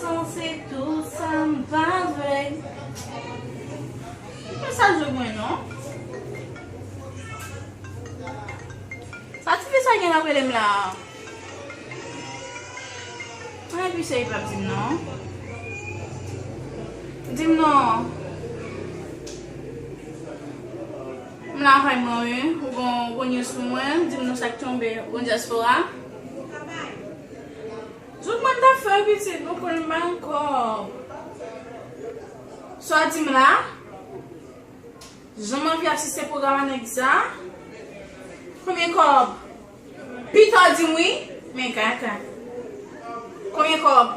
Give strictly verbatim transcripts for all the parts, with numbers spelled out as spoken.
Sa se tout sa m pa vle. Men sa jwe mwen non. Sa ti fi sa gen ap rele m la. An epi se li p ap di m non. Di m non. M lakay mwen wi. Ou gon, ou gon news pou mwen. Di m non sa k tonbe. Ou gon dyaspora. Jouk mwen t ap fè pitit poko l bay yon kòb. Sa w di m la? Jan m anvi asiste pwogram a nèg sa. Konbyen kòb? Pito di m wi. Men kaka. Konbyen kòb?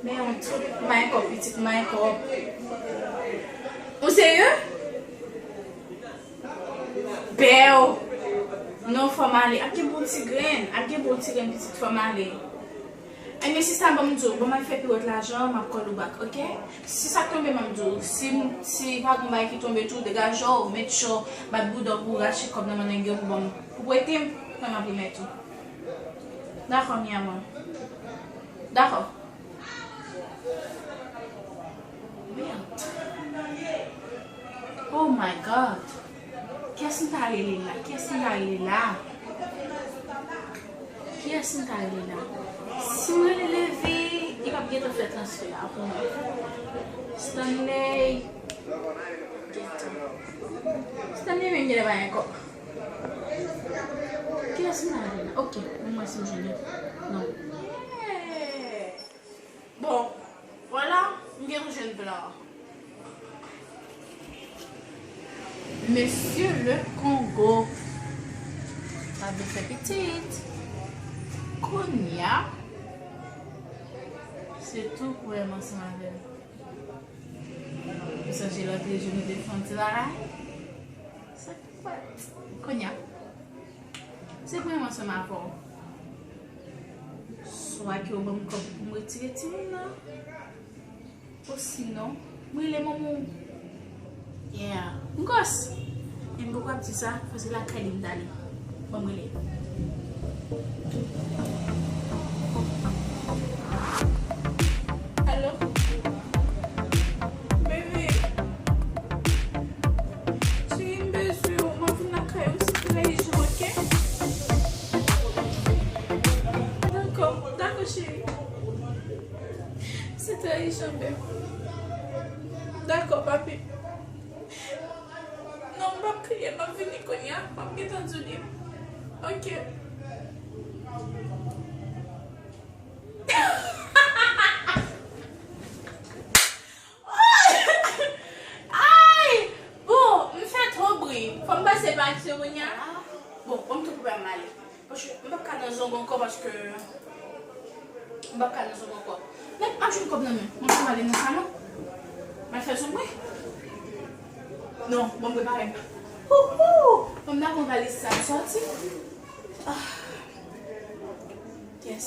Men yon tout. M bay kòb pitit, m bay kòb. Ou serye? Bèw. Non, fò m ale. Ap gen bon ti grenn. Ap gen bon ti grenn pitit, fò m ale. Ebyen, sista, ban m di w, ban m al fè piwòt lajan, m ap call ou back, oke? Si sa k tonbe, m ap di w. Si, si pa gon bagay ki tonbe tou, degaje w, mete cho, bat bouda w pou w rache kòb nan men nèg yo pou ban m, pou prete m, fè m ap remèt ou. Dakò, mi amor. Dakò. Merde. Oh my God. Kiyès m ta rele la? Kiyès m ta rele la? Kiyès m ta rele la? Si m rele Levi, li p ap gentan fè transfè a pou mwen. Stanley. Gentan. Stanley menm genlè pa gen kòb. Kiyès m ta rele la? Ok, mwen mwen si m jwenn li. Non. Bon, vwala, m gen pou jwenn plan an. Mesye le Kongo. Pa vle fè pitit. Kounye a, se tou pou wè m ansanm avè l. Ou sonje lòt jou nou te fè yon ti bagay? Sa k fèt? Kounye a. Se pou mwen ansanm avè w. Swa ke w ban m kòb pou m retire timoun nan, osinon, m rele manman w. Yeah. M gwòs. E m poko ap di sa, fò se lakay li m t ale. Ban m rele. Alo? Bebe. Cheri, m bezwen w. M ap vin lakay ou si trè ijan, oke? Dakò, dakò, cheri. Se trè ijan, bebe. Dakò, papi. Non, m p ap kriye, m ap vini kounye a. M ap gentan di w li. Oke. Ay! Bon, m fè twòp bri. Fò m pase pa Aksyon kounye a. Bon, ban m tout pwoblèm m ale. Paske m p ap ka nan zong ankò paske m p ap ka nan zong ankò. Men, m ap jwenn kòb nan men. Mwen, m ale nan salon. M al fè zong mwen. Non, ban m prepare m. Hou, hou! Ban m dakò valiz sa m sòti. Ah. Yes.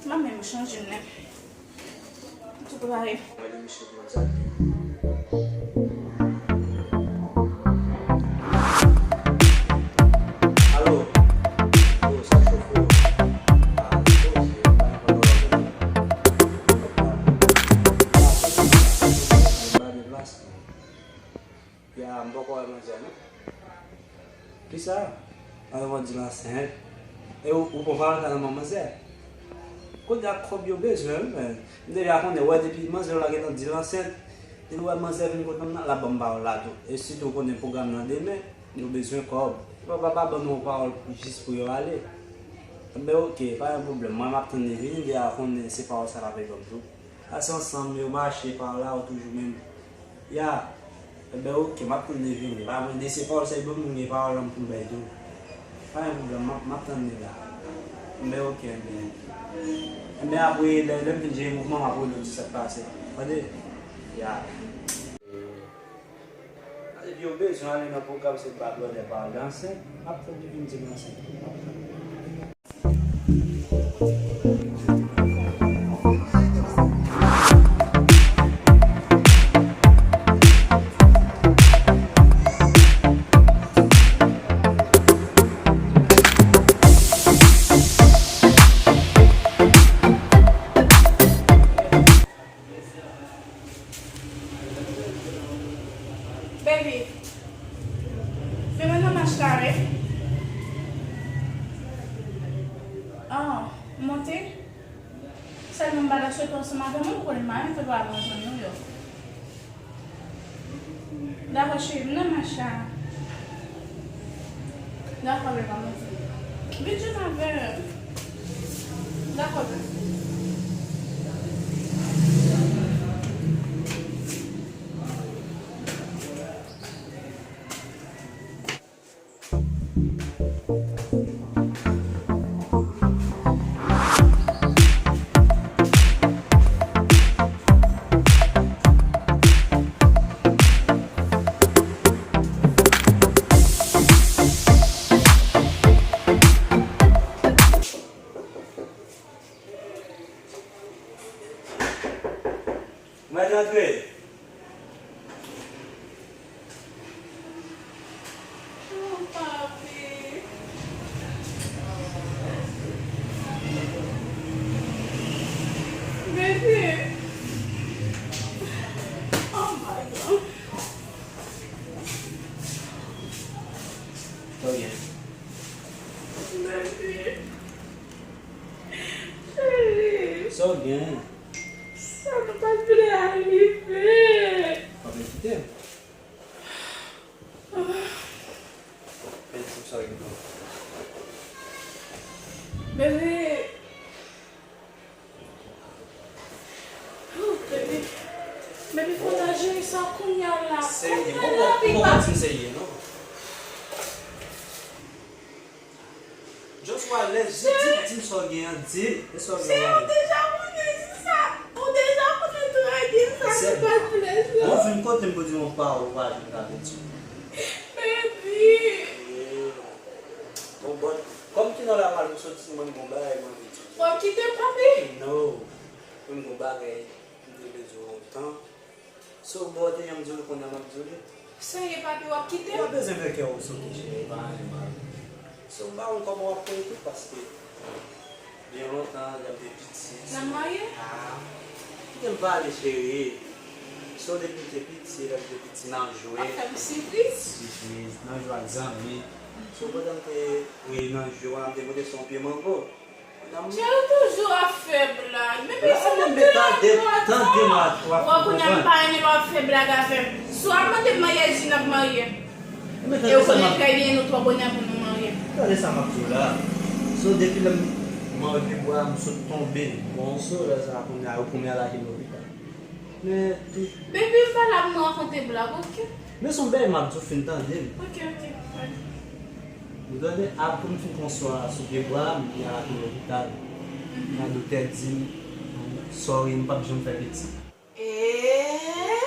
M ap menm chanje menm. Tou prepare. Mwen di misye pou sa. Alo. Yo, sa chofe yo. Ah, yo, se pa yon pwoblèm. Yo, pa de plas. Ya, m poko wè manzè non. Kisa? Alò w di l ansent. E ou, ou pran Valentin nan men manzè? Kounye a kòb yo bezwen wi, men. M deja konnen, wè depi manzè la gentan di l ansent. Depi wè manzè vin kote m nan, l ap ban m pawòl la tou. E sitou konnen pwogram nan demen, yo bezwen kòb. Yo pa, pa ban nou yon pawòl jis pou yo ale. Enben oke, pa gen pwoblèm. Mwen m ap tann li vini, deja konnen se pawòl sa l ap ban m tou. Pase ansanm, yo mache pa la, ou toujou menm. Ya. Enben, oke, m ap tann li vini. Pa vre, de se pawòl, se bon moun gen pawòl an pou m bay tou. Pa gen pwoblèm, m ap, m ap tann li la. Enben, oke, enben. Enben, apre, lè, lè m fin jere mouvman, m ap rele w di sa k pase. Tande? Ya. Epi yo bezwen ale nan pwogram se pa blòdè pa al ansent, m ap tann li vin di m ansent. M ap tann. Sèlman m pa ta swete ansanm avè mwen, m konnen m pa renmen fè pale ansanm nou yo. Dakò, cheri m nan mache a. Dakò, bebe, mwen. Vin jwenn avè m. Dakò, bebe. Mwen antre. Oh, papi. Bebe. Oh my God. Sa w gen? Bebe. Cheri. Sa w gen? Sa nou pa t vle a rive. Pa vle kite m. Bebe. Oh, bebe. Bebe, fò n al jere sa kounye a la. Serye, kounye a la, papa. Serye, non? Joshua, lè, di, di, di m sa w gen an, di m sa w gen an. Ou deja konnen sa, ou deja konnen trè byen sa nou pa t vle sa. Bon, vin kote m pou di yon pawòl ou pa vin ka pèdi. Baby. Bon, bon, kòm ki nan laval m soti, mwen gon bagay mwen vin di. W ap kite m, papi? No. Mwen gon bagay m te vle di w lontan. So, bon, te janm di w li, kounye a m ap di w li. Serye, papi, w ap kite m? Ou pa bezwen fè kè w sote, cheri, pa anyen mal. So, m pa konn kòman w ap konnen tou, paske byen lontan, lè m te piti. N ap marye? Ah, kite m pale, cheri. So, depi m te piti, lè m te piti, n ap jwe. W ap fè m sipriz? Sipriz, n ap jwe ak zanmi. So, pandan m te, wi, nan jwe a, m te monte sou yon pye mango. Cheri, ou toujou ap fè blag. Men blag, men tande, tande m, w ap konprann. Kounye a m pa renmen lè w ap fè blag avè m. Si w ap mande m maryaj, di n ap marye. E ou konnen trè byen nou twò bonè pou nou marye. Tande sa m ap di w la. So, depi lè m, m anvi bwa, m sot tonbe. Bon, so, lè sa a, kounye a, yo pran m al lage m lopital. Men, tou. Baby, m pa la pou m rakonte blag, oke? Men se yon bagay m ap di w, fin tande m. Oke, oke, oke. Ou tande, apre m fin pran swen sou pye bwa a, m vin al lopital. Nan doktè di m, sorry, m p ap janm fè pitit. Eeh!